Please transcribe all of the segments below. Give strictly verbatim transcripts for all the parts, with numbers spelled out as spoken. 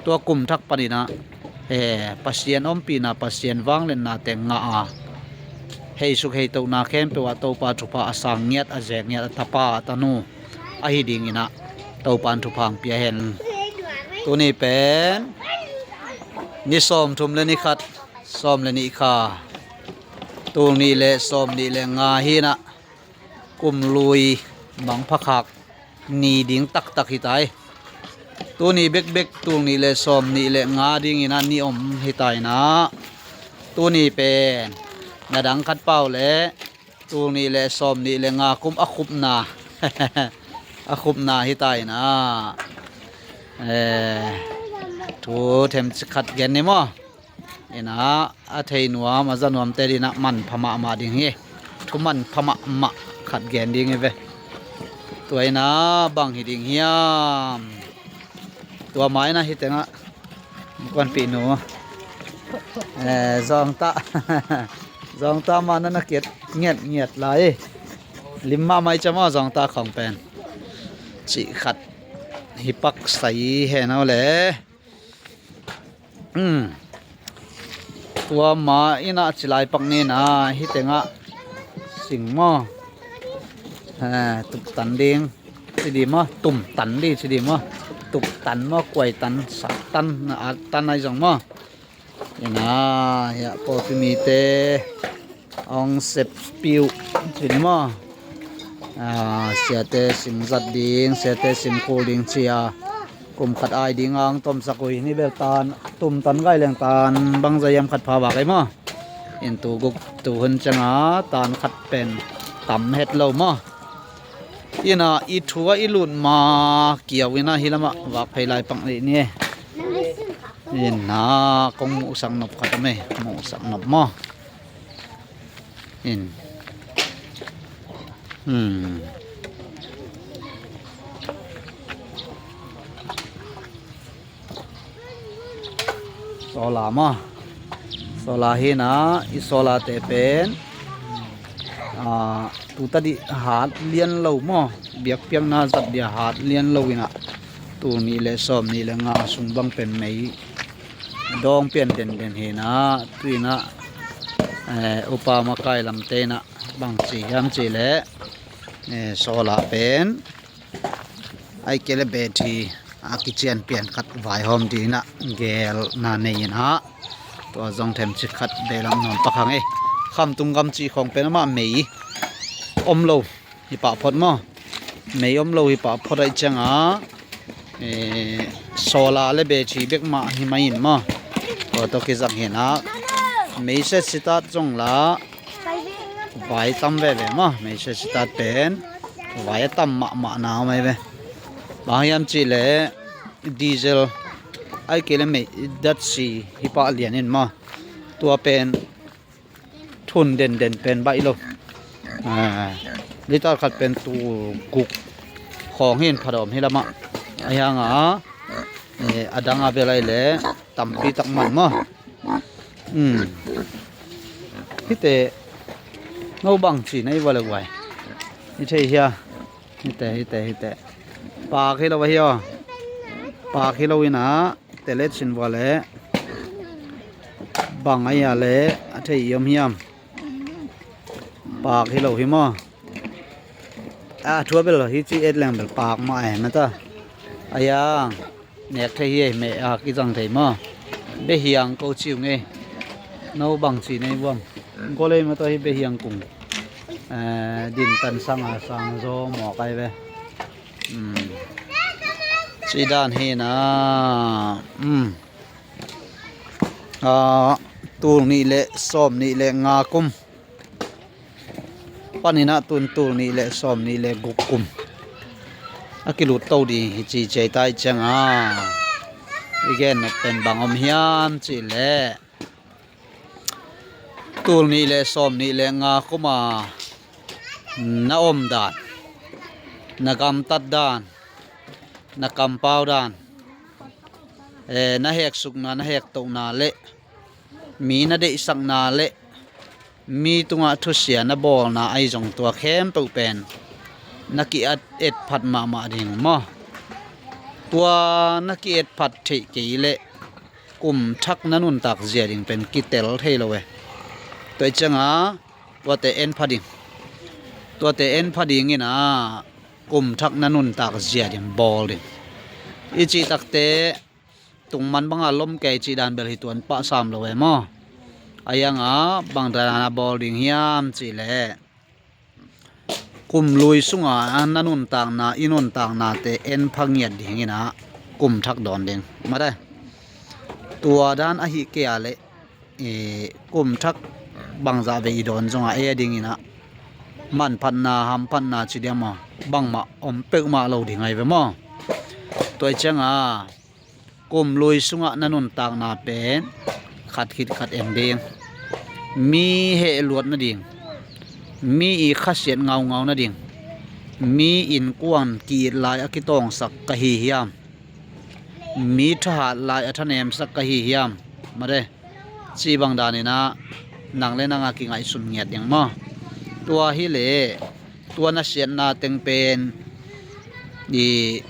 tua kum thak paninah, eh, Pasian ompihna, Pasian vangliatna teng ngah a, heisuk heitohna khempeuh ah Topa thupha a sang ngiat, a zek ngiat, a tapa a tanu ahi dinginah Topa in thupha hong pia hen. Tuni pen ni sawmthum le ni khat, sawm le nih kha, tul nih le sawm nih le nga hinah, kum lui mangphakhak ni ding taktak hi ta hi. Tuni bekbek tul nih le sawm nih le nga dinginah ni om hi ta inah, tuni pen na dang khat pau le tul nih le sawm nih le nga kum a khupna, a khupna hi ta inah, eh, thu themcik khat gen ni maw? Inah a thei nuam, a za nuamte dinah manpha mahmah ding hi. Thu manpha mahmah khat gen ding hi ve. Tua inah bang hi ding hiam? Tua ma inah hih tengah kuanpih nu, eh, zawngta, zawngta ma na na kiat ngiatngiat lai hi. Lim mahmah i cam aw, zawngta khawng pen cih khat hi pak sai hen aw le. Hmm. Tua ma inah cilai pak ninah hih tengah sing maw? Eh, tuptan ding ci di maw? Tumtan di ci di maw? Tuptan maw? Kuaitan, saktan, na attan ahi zong maw? Inah hiah pawlpi mite hong sep piuh ci ni maw? Ah, siate singzat ding, siate singkul ding cia kum khat ai ding ang tomsak uh hi. Ni bel tan, tumtan gai leng tan bangza hiam khat pha vak ei maw? In tu guk tu hun cianga tan khat pen tam het lo maw? Inah i thu ah i lut ma kiau inah hih lamah vak phei lai pak ni. Inah kong muhsak nop khat om ei, muhsak nop maw? In. Hmm. Solar maw? Solar hinah, i solar te pen, ah, tutadih hat lian lo maw? Biakpiakna zat dia hat lian lo inah, tul nih le sawm nih le nga sung bang pen mei dawng pian denden hinah, tu inah, eh, upa makai lamte inah bang ci hiam cih leh, eh, solar pen ai kei le beth hi a kician pian khat vaihawm dinah gelna nei inah, tua zong themcik khat behlap nuam pak hang ei. Khamtung gam cih khawng pen amah mei om lo hi pah phot maw? Mei om lo hi pah phot aih cianga, eh, solar le beth hi bek mah hi mai in maw? Tua tawh kizang hinah mei set sitat zong la vai tam veve maw? Mei set sitat pen vai a tam mahmah na mai ve. Bang hiam cih leh diesel ai kei le mei datsi hi pah lian in maw? Tua pen thun denden pen baih lo. Ah, liter khat pen tul guk khawng hin pha dawm hi lamah. Ahi hanga, eh, a dang a bel ai le tampi tak man maw? Hmm. Hihte no bang ci na i va le guai. I thei hia? Hihte, hihte, hihte. Pak hi lo ahi aw. Pak hi lo inah telet sin va le bang ahi a le a thei i om hiam? Pak hi lo hi maw? A thua bel hi ci et leng bel pak mah ahi mata. Ahi ang. Nek thei hi ei, meh a kizang thei maw? Behiang ko ciu ngei. No bang ci nei buam. Golei mata hi behiang kung. Eh, din tan sang a sang zo maw kai ve. Hmm. Ci dan hi na. Hmm. Ah, tul nih le sawm nih le nga kum paninah tun tul nih le sawm nih le guk kum a kilut to ding hi ci ciai tai cianga i gen nop pen bang om hiam cih leh tul nih le sawm nih le nga kuma na om dan, na gamtat dan, na kampau dan, eh, na heksukna, na hektohna le mi na deihsakna le mi tungah thusia na bawlna ahi zong tua khempeuh pen na ki-at et phat mahmah ding maw? Tua na ki-etphat theih kei leh kum thak na nuntak zia ding pen kitel thei lo e. Tua i cianga tuate en pha ding. Tuate en pha ding ina kum thak na nuntak zia ding bawl ding. I cih takte tungman banga lom kei cih dan bel hi tuan pah sam lo e maw? A ianga bang dana bawl ding hiam cih leh kum lui sunga na nuntakna, i nuntaknate en pha ngiat ding ina kum thak dawn ding. Mate, tua dan ahi kei a leh kum thak bangzah vei i dawn zonga e ding ina manphatna, hamphatna ci diam maw, bangmah om peuhmah lo ding ahi ve maw? Tua i cianga kum lui sungah na nuntakna pen khat khit khat en ding. Mi heh luat nading, mi i khasiat ngaungau nading, mi innkuan ki-it lai a kitawngsak ka hi hiam? Mi thahat lai a thanemsak ka hi hiam? Mate, cih bang daninah nang le nanga kingaihsun ngiat ding maw? Tua hileh tua na siatna teng pen i,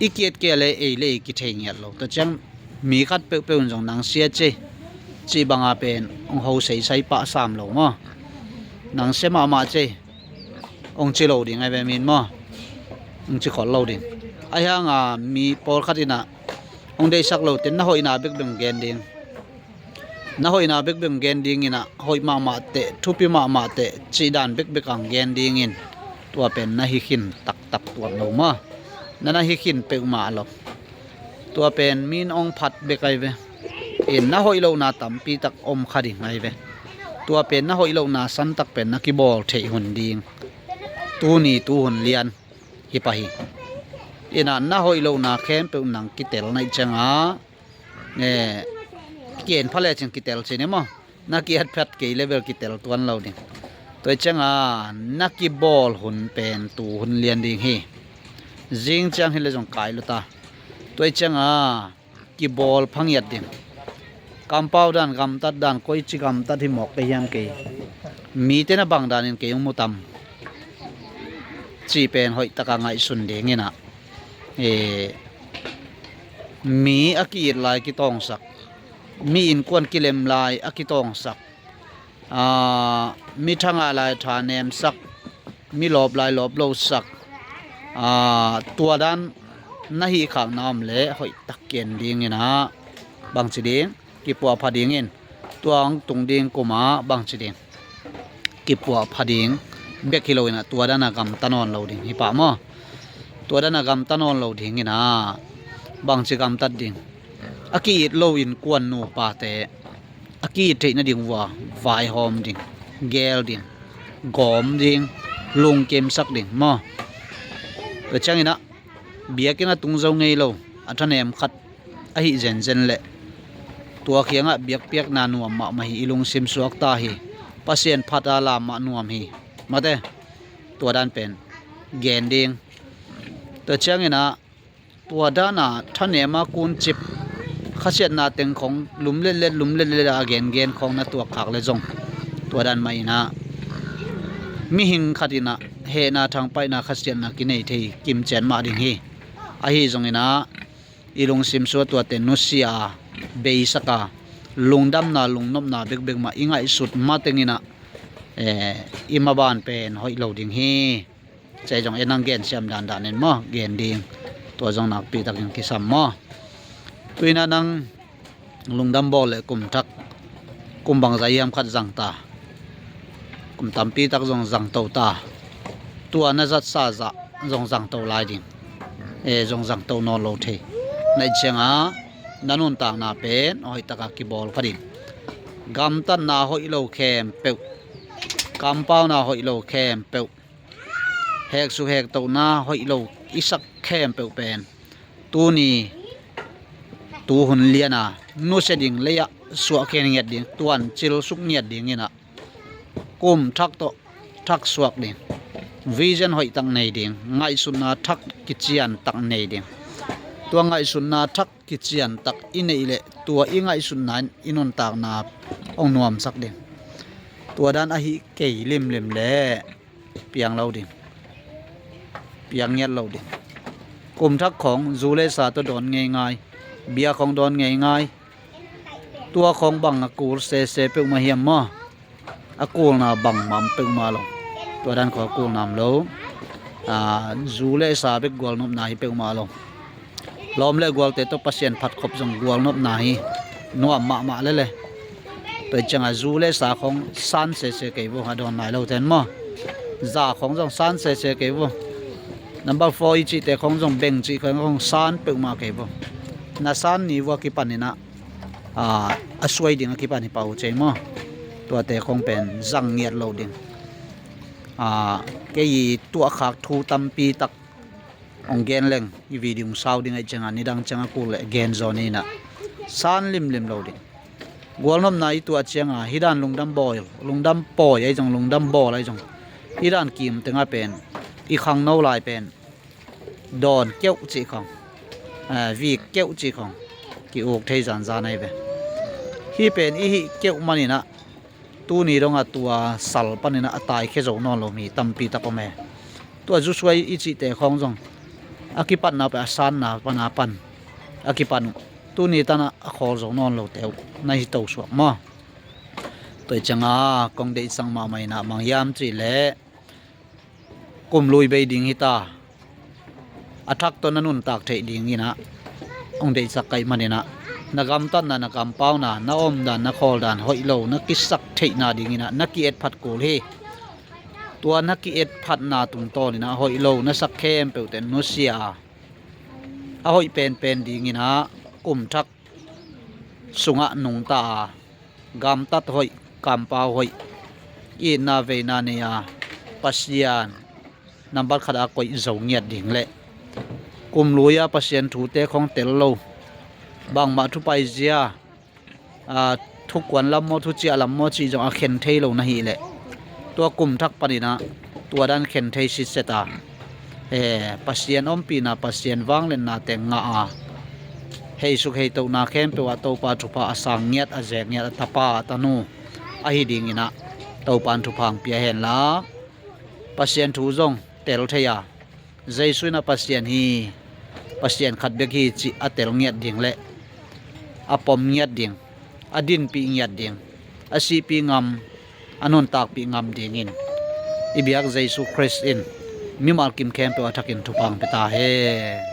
i kiat kei le ei le ei kithei ngiat lo. Tua ciang mi khat peuhpeuh in zong nang sia cei cih banga pen hong ho seisai pah sam lo maw? Nang sia mahmah cei hong ci lo ding ahi ve min maw? Hong ci khol lo ding. Ahi hanga mi pawlkhat inah hong deihsak lote na hoihna bekbek gen ding. Na hoihna bekbek gen ding inah hoih mahmah teh, thupi mahmah teh, cih dan bekbek ang gen dingin tua pen na hi khin taktak tuan lo maw? Na na hi khin peuhmah lo. Tua pen min ong phat bek ahi ve. In na hoih lohna tampi tak om kha ding ahi ve. Tua pen na hoih lohna santak pen na kibawl theih hun ding. Tuni tu hun lian hi pah hi. Inah na hoih lohna khempeuh nang kitel naih cianga, eh, ki-en pha lecin kitel ci ni maw? Na ki-etphat kei le bel kitel tuan lo ding. Tua i cianga na kibawl hun pen tu hun lian ding hi. Zing ciang hi le zong kai lo ta. Tua i cianga kibawl pha ngiat ding. Kampau dan, gamtat dan, koici gamtat hi mawk kei hiam kei? Mite na bang danin kei hong mu tam? Cih pen hoihtaka ngaihsun ding inah, eh, mi a ki-it lai kitawngsak, mi innkuan kilem lai a kitawngsak, aa, mi tha ngah lai tha nemsak, mi lawp lai lawp losak, aa, tua dan na hih khakna om le hoihtak ki-en ding inah bangci ding? Kipuah pha dingin tua hong tung ding kumah bangci ding? Kipuah pha ding bek hi lo inah tua dana gamta nawn lo ding hi pah maw? Tua dana gamta nawn lo ding inah bangci gamtat ding? A ki-it lo innkuan nupate a ki-it theih nading uh a vaihawm ding, geel ding, gawm ding, lungkimsak ding maw? Tua cianginah biakinn a tung zo ngei lo a thanem khat ahi zenzen leh tua kiangah biakpiakna nuam mahmah hi, i lungsim suakta hi, Pasian phata lam mah nuam hi. Mate, tua dan pen gen ding. Tua cianginah tua dana thanema kuncip khasiatna teng khong lumletlet lumletlet a gengen khong na tuakkhak le zong tua dan mah inah mihing khat inah hehna thangpaihna khasiatna kinei thei kimcian mah ding hi. Ahi zonginah i lungsim sua tuate nusia a, beisaka, lungdamna lungnopna bekbek mah i ngaihsut matenginah, eh, i maban pen hoih lo ding hi. Cei zong e nang gensiam dandanin maw gen ding? Tua zong nakpitakin kisam maw? Tuinah nang lungdam bawl le kum thak kum bangzah hiam khat zang ta, kum tampi tak zong zangto ta. Tua na zatsa zah zong zangto lai ding, e zong zangto nawn lo thei. Naih cianga na nuntakna pen hoihtaka kibawl pha ding. Gamtatna hoih lo khempeuh, kampauna hoih lo khempeuh, heksuk hektohna hoih lo i sak khempeuh pen tuni tu hun liana nusia ding, leiah suahkhen ngiat ding, tuancil suk ngiat dinginah kum thak tawh thak suak ding, vision hoihtak nei ding, ngaihsutna thak kiciantak nei ding. Tua ngaihsutna thak kiciantak i neih leh tua i ngaihsutna in i nuntakna hong nuamsak ding. Tua dan ahi kei limlim leh piang lo ding, piang ngiat lo ding. Kum thak khawng zu le sa tawh dawn ngeingai, bia khawng dawn ngeingai. Tua khawng bang a kul sese peuhmah hiam maw? A kulna bangmah om peuhmah lo. Tua dan khawng a kulna om lo. Zu le sa bek gualnopna hi peuhmah lo. Lawm le gualte tawh Pasian phatkhop zong gualnopna hi nuam mahmah lele. Tua ciangah zu le sa khawng san sese kei vo, a dawn nai lo ten maw? Za khawng zong san sese kei vo. Number four i cihte khawng zong beng cih khawng san peuhmah kei vo. Na san ni vua kipaninah a suai ding a kipan hi pah uh cei maw? Tuate khawng pen zang ngiat lo ding. Kei i tuahkhak thu tampi tak hong gen leng i video hong sau ding ahih ciangah nidang ciangah kul le gen zaw ninah san limlim lo ding. Gualnopna i tuah ciangah hih dan lungdam bawl, lungdam pawi ahi zong, lungdam bawl ahi zong, hih dan kim tengah pen i khangno lai pen dawn keuh cih khawng, vik keuh cih khawng ki-uk thei zanzan ahi ve. Hih pen i hih keuh maninah tuni dongah tua sal paninah a taikhia zo nawn lo mi tampi tak om e. Tua zu suai i cihte khawng zong a kipatna pen a sanna pana pan a kipan uh. Tuni tanah a khawl zo nawn lote uh na hi to suak maw? Tua ciangah kong deihsak mahmah inah bang hiam cihleh kum lui bei ding hita. A thak tawh na nuntak theih dinginah hong deihsak kaih maninah na gamtatna, na kampauna, na omdan, na khawldan hoih lo na kisak theihna dinginah na ki-etphat kul hi. Tua na ki-etphatna tungtawninah hoih lo na sak khempeuhte nusia a, a hoih penpen dinginah kum thak sungah nungta a, gamtat hoih, kampau hoih, itna veina nei a, Pasian nambat khat a koih zo ngiat ding le kum lui a Pasian thute khawng tel lo, bangmah thupaizia, thukuan lam maw, thuciah lam maw cih zong a khen thei lo na hih leh tua kum thak paninah tua dan khen thei sitset a, Pasian ompihna, Pasian vangliatna teng ngah a, heisuk heitohna khempeuh ah Topa thupha a sang ngiat, a zek ngiat, a tapa a tanu ahi dinginah Topa in thupha hong pia henla, Pasian thu zong tel thei a, Jesu inah Pasian hi, Pasian khat bek hi cih a tel ngiat ding le a pom ngiat ding, a dinpih ngiat ding, a sihpih ngam, a nuntakpih ngam dingin i biak Jesu Khrist in mimal kim khempeuh a thakin thupha hong pia ta hen.